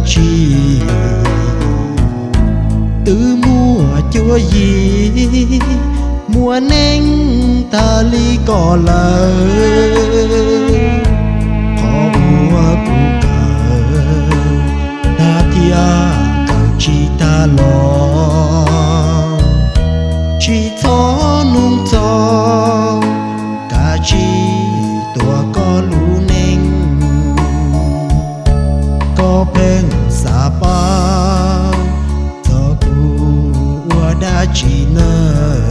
Tsis twb muaj cuab yim muaj neej tag li ko lawm. Qhov uas kuv kawm tag thiab kawm tsis tag los tsis txhob nug txog, kav tsij tuav koj lub neej. Koj pheej xav paub txog kuv ua dab tsi nawb.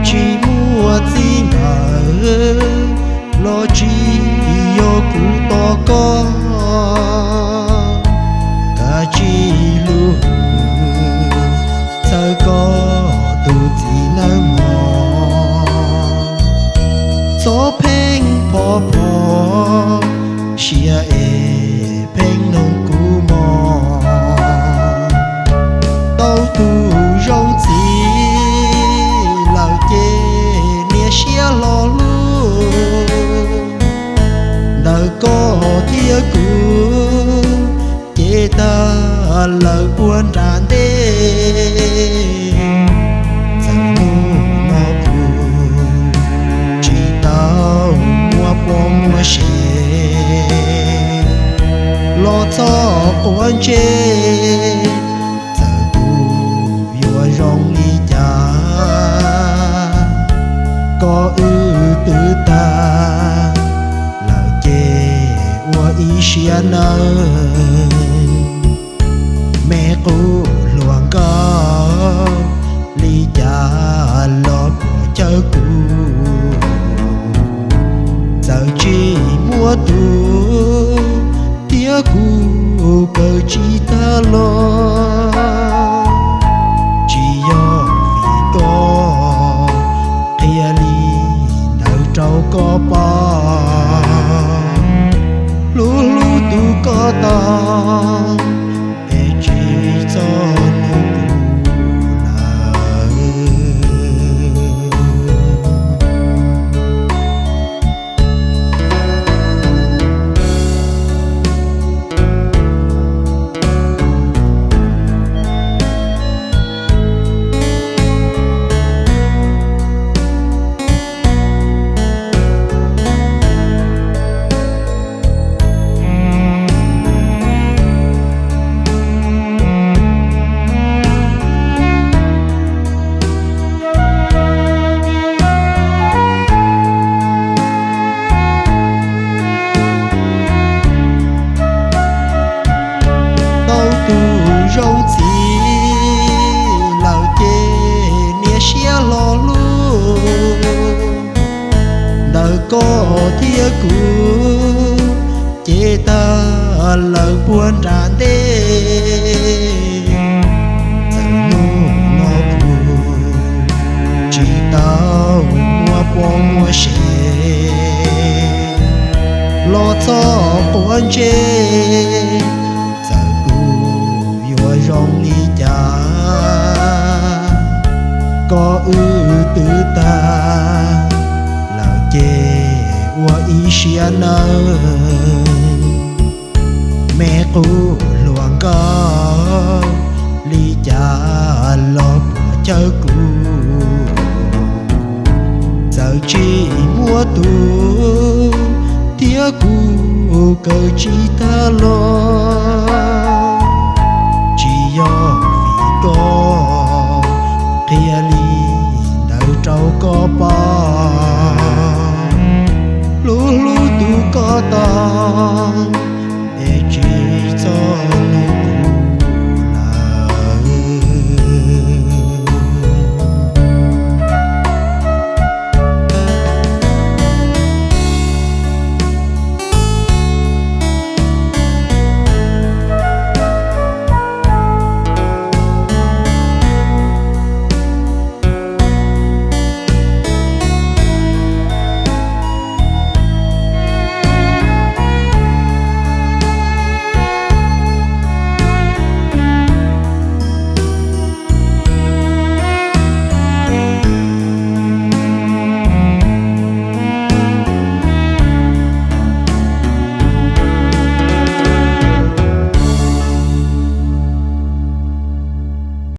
Tsis muaj txij nkawm los tsis yog kuv tos koj, kav tsij hlub txhawb koj tus txiv nawb mog. Txhob pheej phov phom siab es pheej noog kuv mog. Tau tus zoo txiv lawm ces niaj siab hlo hlub ntawm koj thiab kuv ces tag lawm puag nram ntej. Txawm hnub no kuv tsis tau muaj poj muaj sev los txhob quav ntsej, txawm kuv yuav zoo li cas, koj wb twb tag lawm ces ua ib siab nawb. Me qub hluas nkauj, li cas los puas chawj kuv, txawm tsis muaj tus thiab kuv kawm tsis tag los tsis yog vim koj qhia li ntawd rau koj paub. Hlub hlub tus koj tau es tsis txhob nug kuv lawm. Tau tus zoo txiv lawm ces niaj siab hlo hlub ntawm koj thiab kuv ces tag lawm puag nram ntej. Txawm hnub no kuv tsis tau muaj poj muaj sev los txhob quav ntsej, txawm kuv yuav zoo li cas, koj wb twb tag lawm ces ua ib siab nawb. Me qub hluas nkauj, li cas los puas chawj kuv, txawm tsis muaj tus thiab kuv kawm tsis tag los